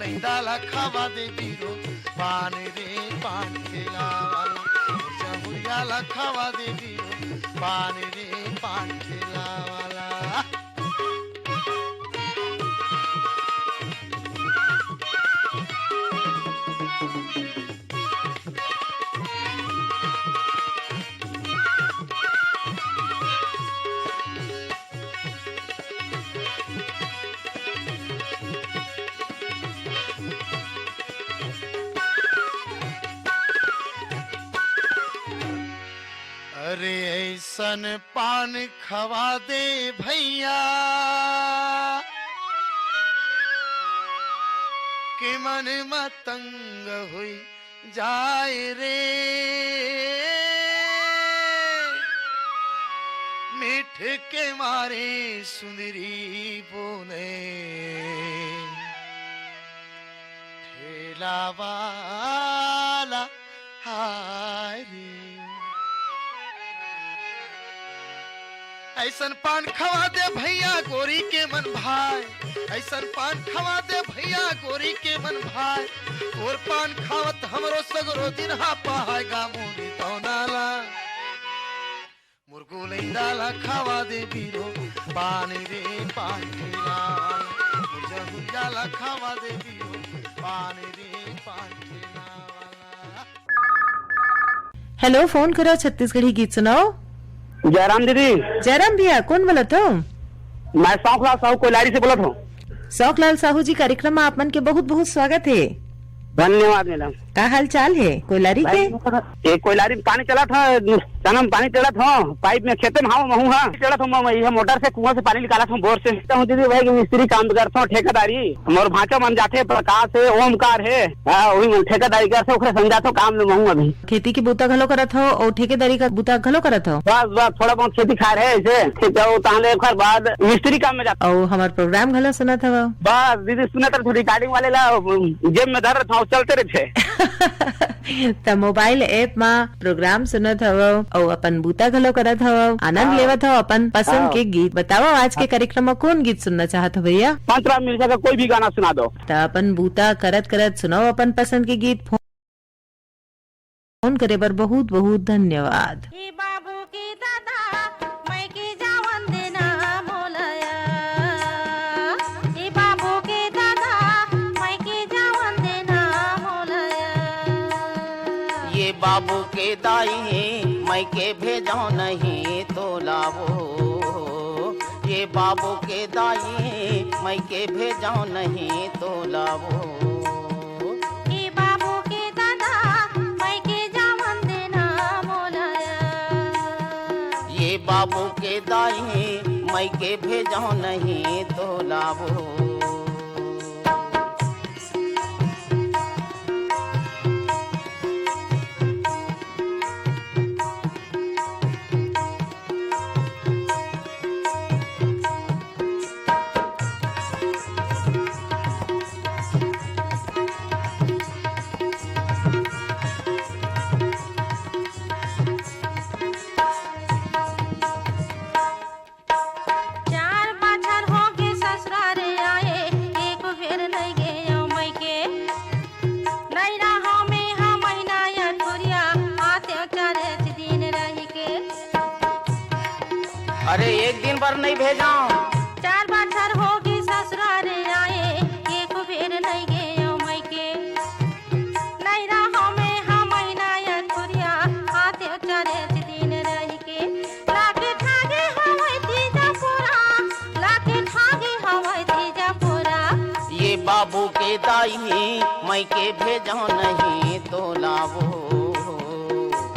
दाला खावा दे बीरो, पान रे पान ठेला वाला। जहुरिया ला खावा दे बीरो, पान रे पान ठेला वाला। अरे ऐसन पान खवा दे भैया कि मन मतंग हुई जाए रे। मीठ के मारे सुंदरी बोले ठेला वाला हाय रे। ऐसन पान खवा दे भैया गोरी के मन भाए, ऐसन पान खवा दे भैया गोरी के मन भाए। तोर पान खावत हमरो सगरो दिन हा पहाय गा मोरी तौनाला। मुरगुलैंदा ला खावा दे बीरो, पानी रे पान ठेला वाला। मुरझा हुंजा ला खावा दे बीरो, पानी रे पान ठेला वाला। हेलो, फोन करो छत्तीसगढ़ी गीत सुनाओ। जयराम दीदी। जयराम भैया, कौन बोलत हो? मैं शौकलाल साहू कोइलारी से बोलत हूँ। शौकलाल साहू जी, कार्यक्रम में आप मन के बहुत बहुत स्वागत है। धन्यवाद मैडम। का हाल चाल है कोइलारी के? ये कोइलारी में पानी चलत ह, चना में पानी चलत हो, पाइप में खेते में हाव महू हा चलत हो, मैं यह मोटर से कुआं से पानी निकालत हूँ, बोर से। तो दीदी भाई के मिस्त्री काम करत हो, ठेकेदारी। मोर भांचा मन जाथे, प्रकाश है, ओमकार है, हाँ, वही मन ठेकेदारी करत हो, ओकरे संग जात हो काम में महू अभी। खेती की बूता घलो करत हो और ठेकेदारी का बूता घलो करत हो? बस, बस, थोड़ा बहुत खेती खाए रहे ऐसे। ठीक है, वो तहले एक बार बाद मिस्त्री काम में जाता। और हमार प्रोग्राम घलो सुनत हवा? बस दीदी, सुनत रहे, रिकॉर्डिंग वाले ला जेब में धर रहे, चलते रहे। त मोबाइल ऐप मा प्रोग्राम सुनत हवव अउ अपन बूता घलो करत हवव, आनंद हाँ। लेवत हव अपन पसंद हाँ। के गीत। बतावव, आज के हाँ। कार्यक्रम मा कौन गीत सुनना चाहत हो भैया? पंचराम मिर्जा का कोई भी गाना सुना दो। त अपन बूता करत करत सुनाओ अपन पसंद के गीत। फोन करे बर बहुत बहुत धन्यवाद। ए बाबू के दादा, मैं के जावन देना मोलया। ए बाबू के दादा, मैं के जावन देना मोलया। ये बाबू के दाई, मैं के भेजो नहीं तो लावो। ये बाबू के दाई, मैं के भेजो नहीं तो लावो। ए बाबू के दादा, मैं के जावन देना मोलया। ये बाबू के दाई, मैं के भेजो नहीं तो लावो। चार बछर होगे ससुरारे आए, एको बेर नइ गेंव मइके। नइ रहंव मेंहा महीना या ठुरिया, आतेंव चारेच दिन रहिके। अरे, एक दिन बर नइ भेजंव। चार बछर होगे ससुरारे आए, एको बेर नइ गेंव मइके। नइ रहंव मेंहा महीना या ठुरिया, आतेंव चारेच दिन रहिके। लागे ठागे हवय तीजा पोरा, लागे ठागे हवय तीजा पोरा। ये बाबू के दाई, मइके भेजो नहीं तो लावो।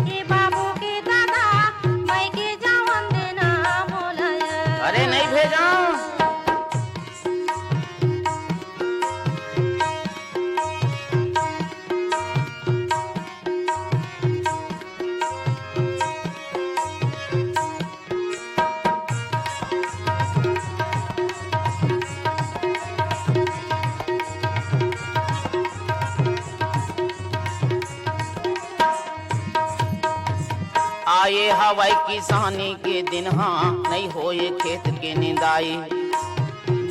ये बाबू के दादा, मइके जावन देना मोलया। अरे नहीं भेजंव। आए हवय किसानी के दिन हा, नइ होए खेत के निंदाई।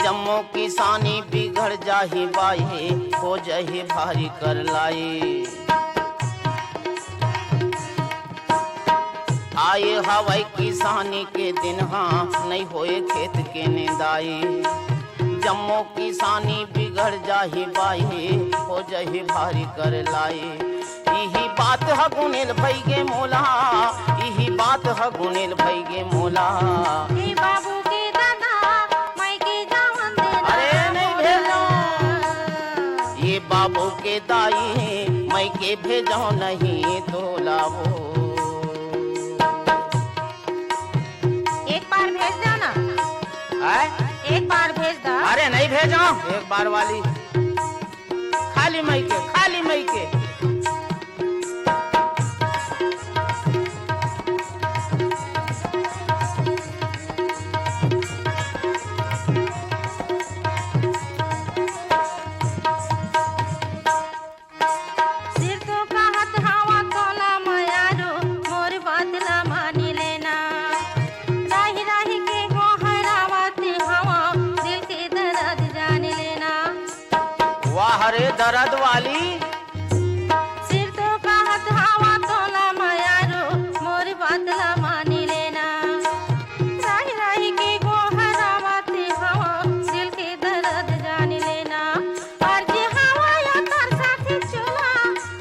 जम्मो किसानी बिगड़ जाही बाई, हो जाही भारी करलाई। आए हवय किसानी के दिन हा, नइ होए खेत के निंदाई। जम्मो किसानी बिगड़ जाही बाई, हो जाही भारी करलाई। इही बात ह गुनेल भई गे मोला, इही बात ह गुनेल भई गे मोला। ए बाबू के दादा, मैं के जावन दे अरे दादा नहीं मोला। भेजो, ये बाबू के दाई, मैं के भेजो नहीं तोला वो। एक बार भेज दो ना। आय? एक बार भेज दो। अरे नहीं भेजो, एक बार वाली। खाली मई के, खाली मई के। सिर तो कहत हवा तोला मयारो, मोर बात ला मानी लेना। राही राही के गोहरावत हवा, दिल के दर्द जान लेना। वाह रे दर्द वाली। सिर तो कहत हवा तोला मयारो, मोर बात ला मानी लेना। राही राही के गोहरावत हवा, दिल के दर्द जान लेना। अर्जी हवा या तर साथे चोला,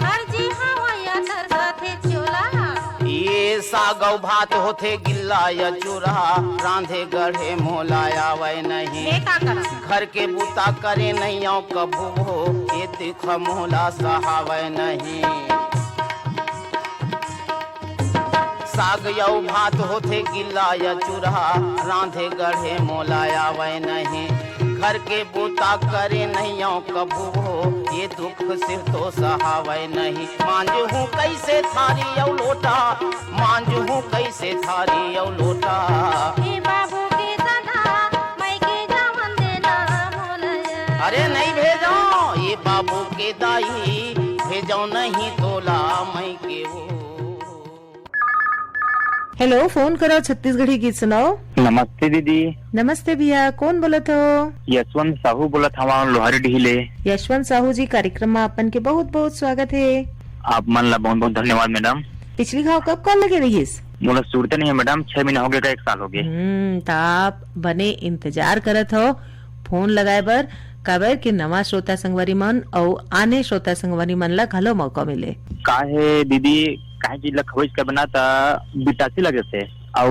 अर्जी हवा या तर साथे चोला। ये साग अउ भात होथे गिल्ला या चूरा, रांधे गढ़े मोला आवय नहीं। मैं का करब? घर के बूता करे नइ आंव कभू हो, ये दुख मोला सहावय नहीं। साग अउ भात होथे गिल्ला या चूरा, रांधे गढ़े मोला आवय नहीं। घर के बूता करे नइ आंव कभू हो, ये दुख सिर तो सहावय नहीं। मांजहूं कइसे थारी अउ लोटा, मांजहूं कइसे थारी अउ लोटा। ए बाबू के दादा, मैं के जावन देना मोला। अरे नहीं भेजो, ये बाबू के दाई, भेजो नहीं तोला मैं के वो। हेलो, फोन करो छत्तीसगढ़ी गीत सुनाओ। नमस्ते दीदी। नमस्ते भैया, कौन बोलत हो? यशवंत साहू बोलत हवा, लोहारी डीह ले। यशवंत साहू जी, कार्यक्रम में अपन के बहुत बहुत स्वागत है। आप मन ला बहुत बहुत धन्यवाद मैडम। पिछली घाव कब कॉल लगे रहिस? मोला सुरते नहीं है मैडम, छह महीना हो गया, एक साल हो गए। हम्म, त आप बने इंतजार करत हो फोन लगाए बर, काबर के नवा श्रोता संगवारी मन अउ आने श्रोता संगवारी मन ला घलो मौका मिले। का है दीदी, काहे चीज ला खोज के बना त बिटासी लगे से, अउ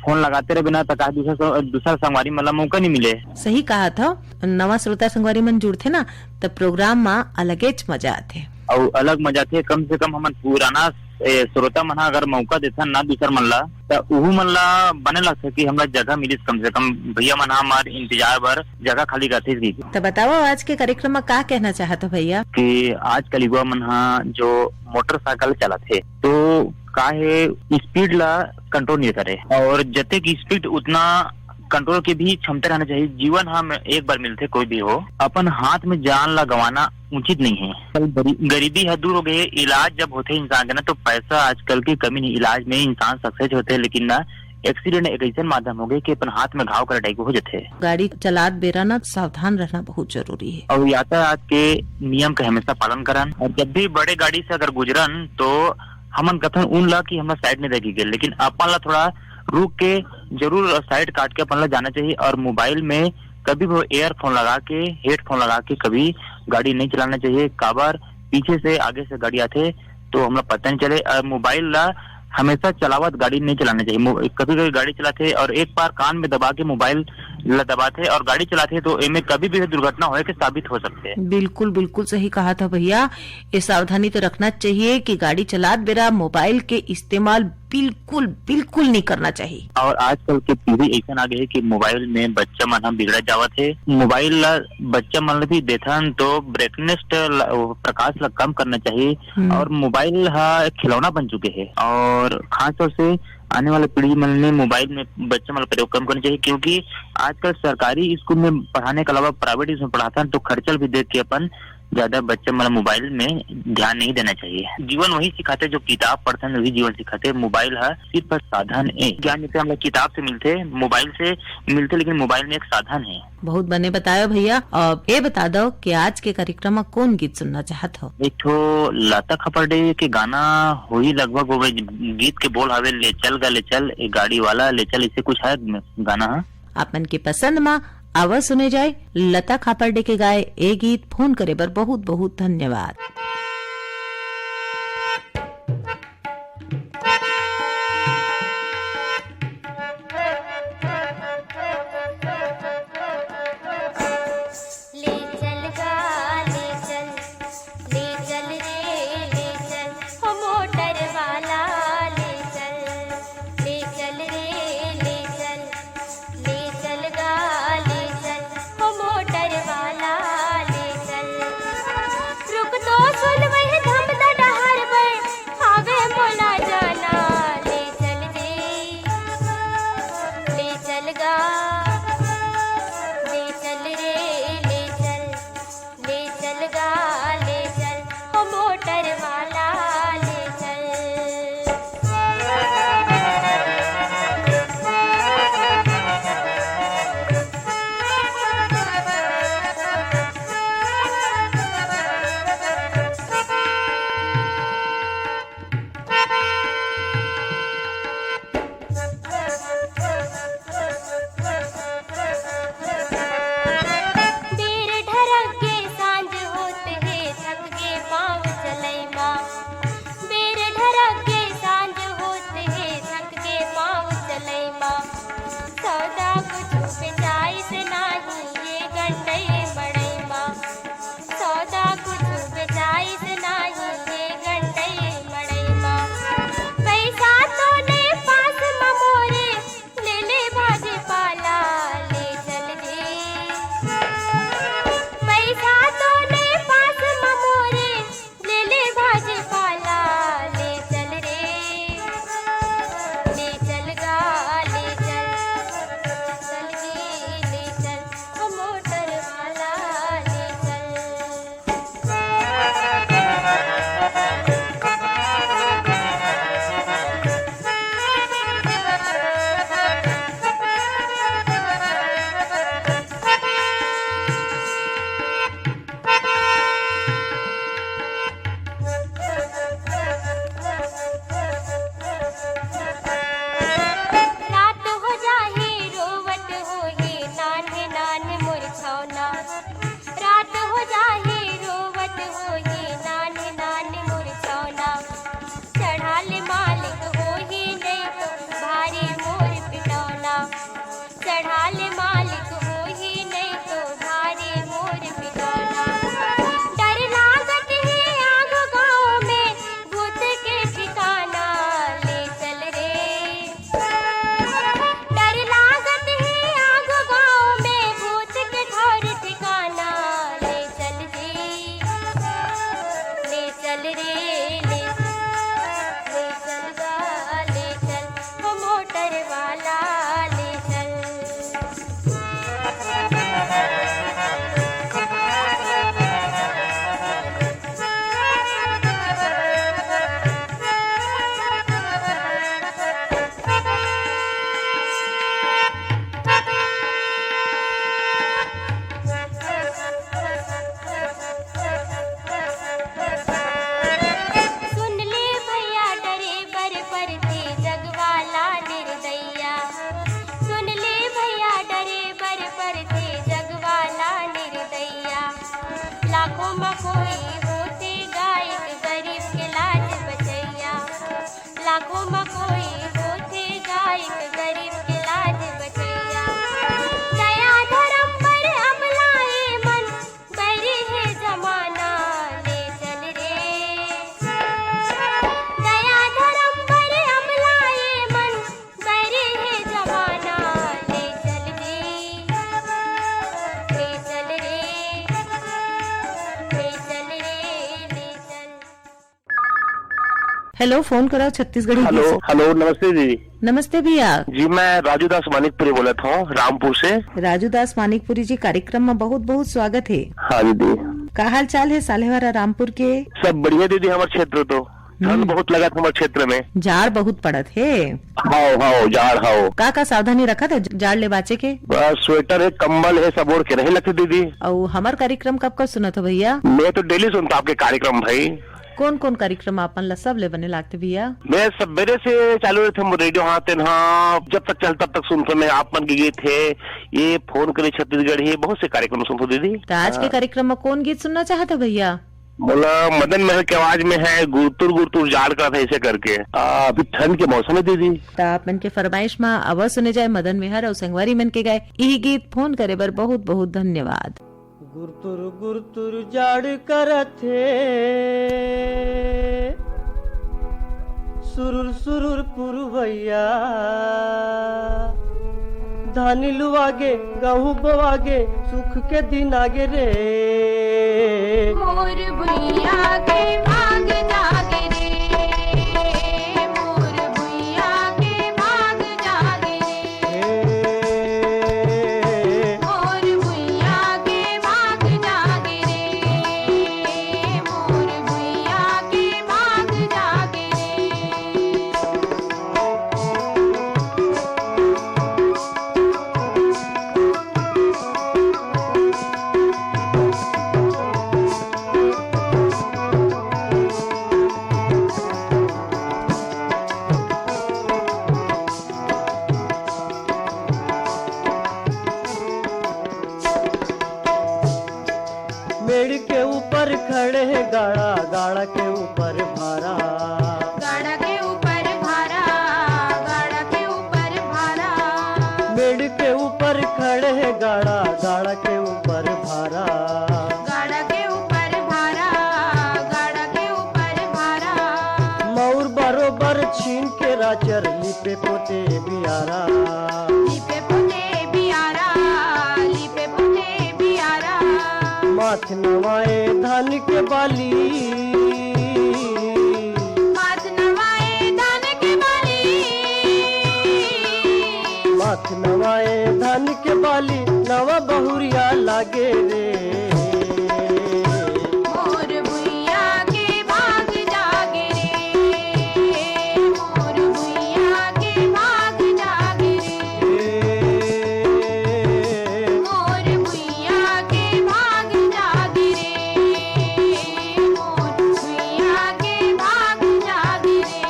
फोन लगाते रहे बिना त का दूसरा स-, दूसरा संगवारी मन ला मौका नहीं मिले। सही कहा था, नवा श्रोता संगवारी मन जुड़थे ना, त प्रोग्राम मा अलगेच मजा आथे। अउ अलग मजा आथे, कम से कम हमन पुराना, ए, श्रोता मन हा अगर मौका देथन ना दूसर मन ला, त उहू मन ला बने लगथे कि हमला जगह मिलिस, कम से कम भैया मन हा हमार इंतजार बर जगह खाली करथे जी। त बताओ, आज के कार्यक्रम मा का कहना चाहत हो भैया? कि आजकल युवा मन हा जो मोटरसाइकिल चलाथे, तो का है, स्पीड ला कंट्रोल नहीं करे, और जतेक स्पीड उतना कंट्रोल के भी क्षमता रहना चाहिए। जीवन हम एक बार मिलथे, कोई भी हो, अपन हाथ में जान ला गंवाना उचित नहीं है। कल गरी-, गरीबी है दूर हो गई है। इलाज जब होते इंसान के ना, तो पैसा आजकल की कमी नहीं, इलाज में इंसान सक्सेस होते हैं, लेकिन ना एक्सीडेंट एक ऐसा माध्यम हो गए कि अपन हाथ में घाव करे टाइप हो जाते हैं। गाड़ी चलात बेरा ना सावधान रहना बहुत जरूरी है। और यातायात के नियम का हमेशा पालन करन, और जब भी बड़े गाड़ी से अगर गुजरन तो हमन कथन उन ला कि हमला साइड में रखी गए, लेकिन अपन ला थोड़ा रुक के जरूर साइड काट के अपन ला जाना चाहिए। और मोबाइल में कभी भी ईयरफोन लगा के, हेडफोन लगा के कभी गाड़ी नहीं चलाना चाहिए। काबर पीछे से, आगे से गाड़ी आथे तो हमला पता नहीं चले। और मोबाइल ला हमेशा चलावत गाड़ी नहीं चलाना चाहिए। मो-, कभी-कभी गाड़ी चलाथे और एक बार कान में दबा के मोबाइल ला दबाथे और गाड़ी चलाथे तो एमे कभी भी दुर्घटना होए के साबित हो सकते हैं। बिल्कुल, बिल्कुल सही कहा था भैया। ये सावधानी तो रखना चाहिए कि गाड़ी चलात बेरा मोबाइल के इस्तेमाल बिल्कुल, बिल्कुल नहीं करना चाहिए। और आजकल के पीढ़ी ऐसा आ गए है कि मोबाइल में बच्चा मन हम बिगड़त जावत है। मोबाइल ला बच्चा मन ला भी देथन तो ब्राइटनेस ला, प्रकाश ला कम करना चाहिए। हम्म। और मोबाइल हा खिलौना बन चुके हैं और खासतौर से आने वाला पीढ़ी मन ने मोबाइल में बच्चा मन ला प्रयोग कम करना चाहिए, क्योंकि आजकल सरकारी स्कूल में पढ़ाने के अलावा प्राइवेट स्कूल में पढ़ाथन तो खर्चल भी देख के अपन ज्यादा बच्चा मन ला मोबाइल में ध्यान नहीं देना चाहिए। जीवन वही सिखाते, जो किताब पढ़थन, वही जीवन सिखाते। मोबाइल ह सिर्फ साधन ए। ज्ञान जैसे हमला किताब से मिलथे, मोबाइल से मिलथे, लेकिन मोबाइल में एक साधन है। बहुत बने बतायो भैया। अब ए बता दो कि आज के कार्यक्रम में कौन गीत सुनना चाहत हो? एक ठो लता खपरडे के गाना होही लगभग, वो गीत के बोल हवे, "ले चल गा, ले चल, ए गाड़ी वाला, ले चल", ऐसे कुछ है गाना ह। आप मन के पसंद मा आवा सुने जाए लता खापर्डे के गाए ए गीत। फोन करे बर बहुत बहुत धन्यवाद। ले चल गा, ले चल, ले चल रे, ले चल, हो मोटर वाला, ले चल, ले चल रे, ले चल, ले चल गा, ले चल, हो मोटर वाला, ले चल। रुक तो सुन वही धमदा डहार बर, आवे मोला जाना, ले चल रे, ले चल गा, ले चल रे, ले चल, ले चल गा, ले चल, हो मोटर वाला, ले चल। बेर ढरक के सांझ होत हे, थक गे पाँव चलई मा। बेर ढरक के सांझ होत हे, थक गे पाँव चलई मा। सौदा कुछु बेचाइस नाही, ये गंडई मड़ई मा। सौदा कुछु बेचाइस नाही, ये गंडई मड़ई मा। पैसा तो ने पास म मोरे, ले ले भाजी पाला, ले चल रे। पैसा तो ने पास म मोरे, ले ले भाजी पाला, ले चल रे। ले चल गा, ले चल, चल रे, ले चल, ओ मोटर वाला, ले चल। रात हो जाही, रोवत होही, नान्हे नान्हे मोर छौना। रात हो जाही, रोवत होही, नान्हे नान्हे मोर छौना। चढ़ाल मालिक होही, नहीं तो भारी मोर पिटौना। चढ़ाल मालिक होही, नहीं तो भारी मोर पिटौना। डर लागत हे आगो गाँव में, भूत के ठिकाना, ले चल रे। डर लागत हे आगो गाँव में, भूत के घर ठिकाना, ले चल जी, ले चल रे, ले, ले चल गा, ले चल, ओ मोटर वाला, ले चल। सुन ले भैया, डरे बर परथे जग वाला निर्दयिया। सुन ले भैया, डरे बर परथे जग वाला निर्दयिया। लाखों म कोई होथे गायक, गरीब के लाज बचइया। लाखों म कोई होथे गायक, गरीब के लाज बचइया। दया धरम बर अबला ए मन, बैरी हे जमाना, ले चल रे। दया धरम बर अबला ए मन, बैरी हे जमाना, ले चल रे, ले चल रे, ले चल रे, ले चल। हेलो, फोन करा छत्तीसगढ़ी हेलो, गीत। हेलो, नमस्ते दीदी। नमस्ते भैया। जी, मैं राजू दास मानिकपुरी बोलत हूँ, रामपुर से। राजू दास मानिकपुरी जी, कार्यक्रम में बहुत बहुत स्वागत है। हाँ दीदी। का हाल चाल हे साल्हेवारा रामपुर के? सब बढ़िया दीदी, हमर क्षेत्र तो ठंड हम्म। बहुत लगत हमर क्षेत्र में। जाड़ बहुत पड़त हे। हाव, हाव, जाड़ हाव। का का सावधानी रखत हे जाड़ ले बाचे के? बस स्वेटर हे, कंबल हे, सब ओढ़ के रहे लगथे दीदी। अउ हमर कार्यक्रम कब कब सुनत हो भैया? मैं तो डेली सुनता आपके कार्यक्रम भाई। कौन कौन कार्यक्रम आपन ला सबले बने लागथे भैया? मैं सवेरे से चालू रहथे मोर रेडियो, हाँ तेन हाँ, जब तक चल तब तक सुनथो मैं। आप मन के गीत हे, ये फोन करे छत्तीसगढ़, ये बहुत से कार्यक्रम सुनथो दीदी। तो आज के हाँ। कार्यक्रम में कौन गीत सुनना चाहत हो भैया? मोला मदन महर के आवाज में है, गुरतुर गुरतुर जाड़ का था, ऐसे करके। आ, अभी ठंड के मौसम है दीदी। तो आप मन के फरमाइश में अवश्य सुने जाए मदन मेहर और संगवारी मन के गाए यही गीत। फोन करे बर बहुत बहुत धन्यवाद। गुरतुर गुरतुर जाड़ करत हे, सुरुर सुरुर पुरवैया। धानी लुवागे, गहूं बोवागे, सुख के दिन आगे रे। मोर भुइया के भाग जागे रे, मोर भुइया के भाग जागे रे। मोर भुइया के भाग जागे रे, मोर भुइया के भाग जागे रे। मेड़ के ऊपर खड़े हे गाड़ा, गाड़ा के ऊपर भारा। गाड़ा के ऊपर भारा, गाड़ा के ऊपर भारा। मेड़ के ऊपर खड़े हे गाड़ा, गाड़ा के ऊपर भारा। गाड़ा के ऊपर भारा, गाड़ा के ऊपर भारा। मऊर बरोबर छीन के राचर, लिपे पोते बियारा। लिपे पोते बियारा, लिपे पोते बियारा। माथ नवाए धान के बाली। माथ नवाए धान के बाली। माथ नवाए धान के बाली, नवा बहुरिया लागे रे। मोर भुइया के भाग जागे रे, मोर भुइया के भाग जागे रे। मोर भुइया के भाग जागे रे, मोर भुइया के भाग जागे रे।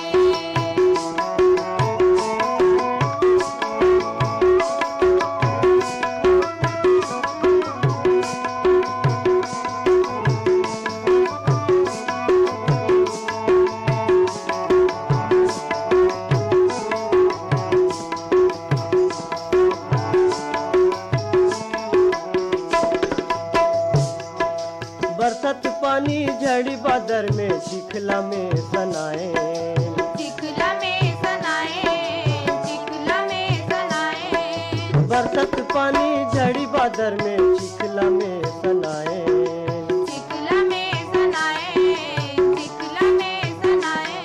बरसत पानी झड़ी बादर में चिखला में सनाए। चिखला में सनाए, चिखला में सनाए। बरसत पानी झड़ी बादर में चिखला में सनाए। चिखला में सनाए, चिखला में सनाए।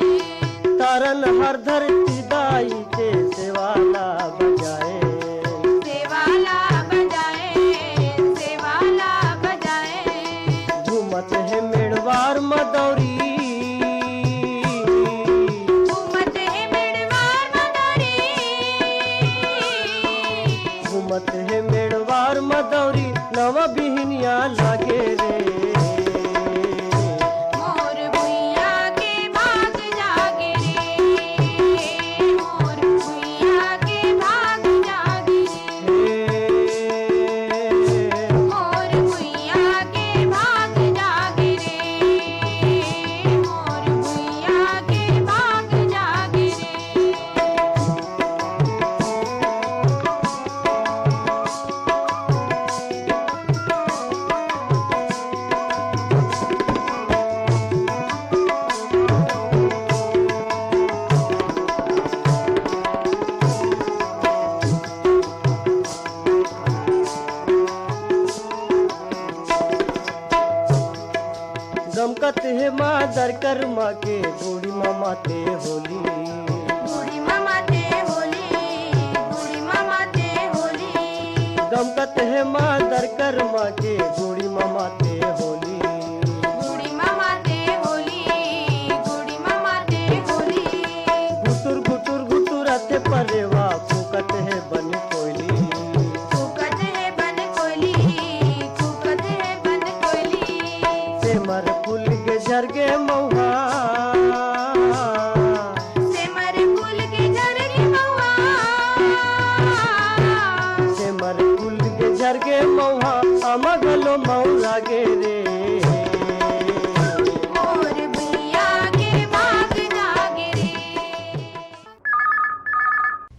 तारन हर धरती दाई के सेवाला बजाए। सेवाला बजाए, सेवाला बजाए। घूमत हे मेड़वार मदौरी। घूमत हे मेड़वार मदौरी। घूमत हे मेड़वार मदौरी, नवा बिहनिया लागे रे। मोर भुइया के भाग जागे रे, मोर भुइया के भाग जागे रे। मोर भुइया के भाग जागे रे, मोर भुइया के भाग जागे रे। गमकत हे मादर करमा के, गोड़ी मा माते होली। गोड़ी मा माते होली, गोड़ी मा माते होली। गमकत हे मादर करमा के, गोड़ी मा माते होली। देवा फूकत हे बन कोयली। फूकत हे बन कोयली, फूकत हे बन कोयली। सेमर फूल के झरगे मउहा। सेमर फूल के झरगे मउहा। सेमर फूल के झरगे मउहा, अमा घलो मउरा गे रे। मोर भुइया के बाग जागे रे।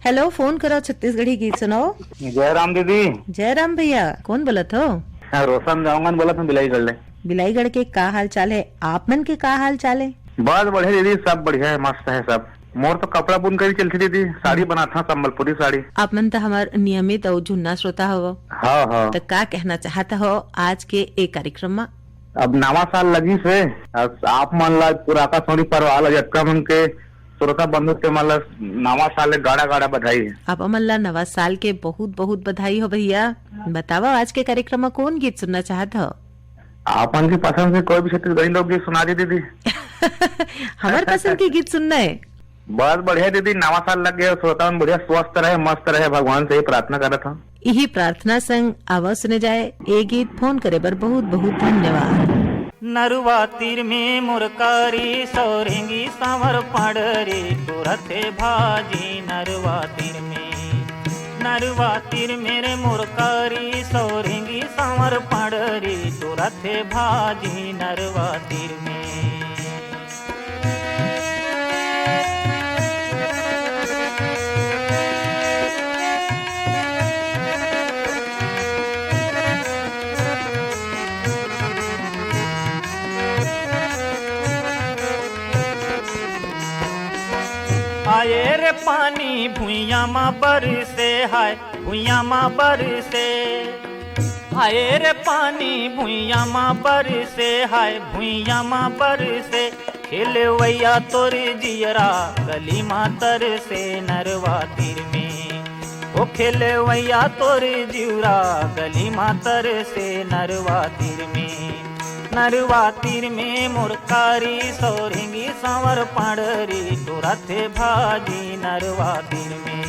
हेलो, फोन करो छत्तीसगढ़ी गीत सुनाओ। जय राम दीदी। जय राम भैया, कौन बोलत हो? हाँ, रोशन जाऊंगा बोलत हूँ बिलाईगढ़ ले। बिलाईगढ़ के का हाल चाल है? आप मन के का हाल चाल है? बहुत बढ़िया दीदी, सब बढ़िया है, मस्त है सब। मोर तो कपड़ा बुनकरी चलती दीदी, साड़ी बनात हूँ, संबलपुरी साड़ी। आप मन तो हमार नियमित और झुन्ना श्रोता हवो। हाँ, हाँ। तो का कहना चाहत हो आज के एक कार्यक्रम में? अब नवा साल लगिस हे, अस आप मन ला पूरा आकाशवाणी परिवार ला जतका मन के श्रोता बंधु के मन ला नवा साल के गाड़ा गाड़ा बधाई हे। आप मन ला नवा साल के बहुत बहुत बधाई हो भैया। बतावा आज के कार्यक्रम में कौन गीत सुनना चाहत हो? आप मन की पसंद से कोई भी छत्तीसगढ़ी लोकगीत सुना दी दीदी। हमारे पसंद के गीत सुनना है। बहुत बढ़िया दीदी, नवा साल लग गया, श्रोता मन बढ़िया स्वस्थ रहे, मस्त रहे, भगवान से ही प्रार्थना करत हूँ। इही प्रार्थना संग आवा सुने जाए ए गीत। फोन करे बर बहुत बहुत धन्यवाद। नरुवा तीर में मोर कारी सौरेंगी सांवर पाड़री तुरथे भाजी नरुवा तीर में। नरुवा तीर मेरे मोर कारी सौरेंगी सांवर पाड़री तुरथे भाजी नरुवा तीर में। आए रे पानी भुइयां मा बरसे, हाय भुइयां मा बरसे। आए रे पानी भुइयां मा बरसे, हाय भुइयां मा बरसे। खेलवैया तोर जियरा गली मा तरसे नरुवा तीर में। ओ खेलवैया तोर जियरा गली मा तरसे नरुवा तीर में। नरुवा तीर में मोर कारी सौरेंगी सांवर पाड़री तुरथे भाजी नरुवा तीर में।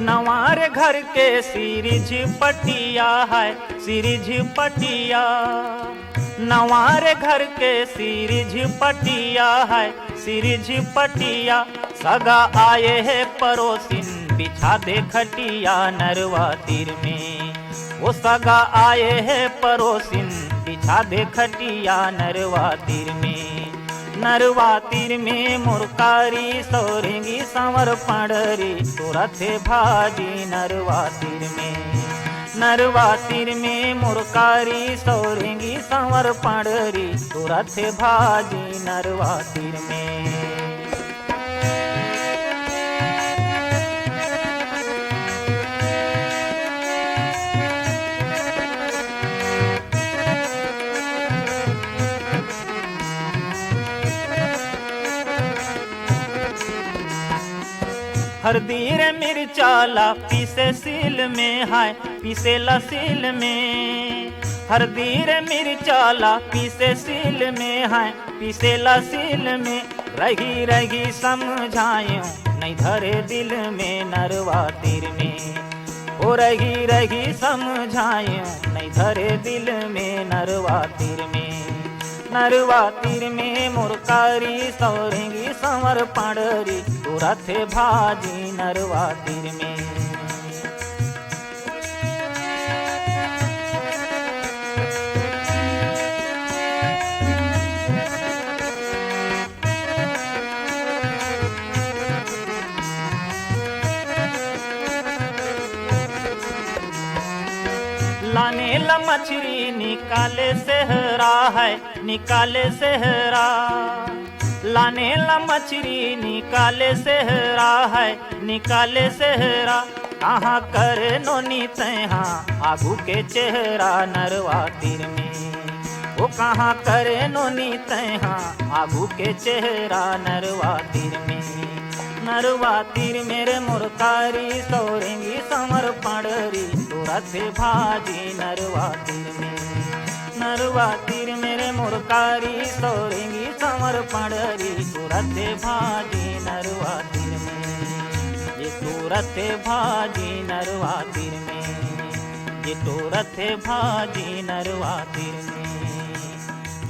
नवार घर के सिरिझ पटिया है, सिरिझ पटिया। नवार घर के सिरिझ पटिया है, सिरिझ पटिया। सगा आए है परोसिन बिछा दे खटिया नरुवा तीर में। ओ सगा आए है परोसिन बिछा दे खटिया नरुवा तीर में। नरुवा तीर में मोर कारी सौरेंगी सांवर पाड़री तुरथे भाजी नरुवा तीर में। नरुवा तीर में मोर कारी सौरेंगी सांवर पाड़री तुरथे भाजी नरुवा तीर में। हरदी रे मिर्चा ला पीसे सील में, हाय पीसे ला सील में। हरदी रे मिर्चा ला पीसे सील में, हाय पीसे ला सील में। रही रही समझायो नहीं धरे दिल में नरुवा तीर में। ओ रही रही समझायो नहीं धरे दिल में नरुवा तीर में। नरुवा तीर में मोर कारी सौरेंगी सांवर पाड़री तुरथे भाजी नरुवा तीर में। लाने ला मछरी निकाले सेहरा है, निकाले सेहरा। लाने ला मछरी निकाले सेहरा है, निकाले सेहरा। कहाँ करे नोनी तैहा आगू के चेहरा नरुवा तीर में। ओ कहाँ करे नोनी तैहा आगू के चेहरा नरवा तीर में, नरवा तीर मेरे मोर कारी सौरेंगी समर पंडरी तुरत भाजी नरवा तीर में, नरवा तीर मेरे मोर कारी सौरेंगी समर पंडरी तुरत भाजी नरवा तीर में, ये तुरत भाजी नरवा तीर में, ये तुरत भाजी नरवा तीर में।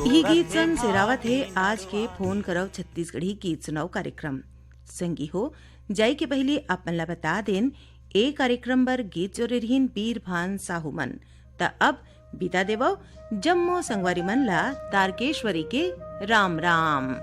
इही गीत सन सिरावत हे आज के फोन करव छत्तीसगढ़ी गीत सुनाव कार्यक्रम। संगी हो, जाई के पहिली आप मन ला बता देन, ए कार्यक्रम बर गीत जोरे रहिन बीरभान साहू मन। त अब बिदा देवव जम्मो संगवारी मन ला तारकेश्वरी के राम राम।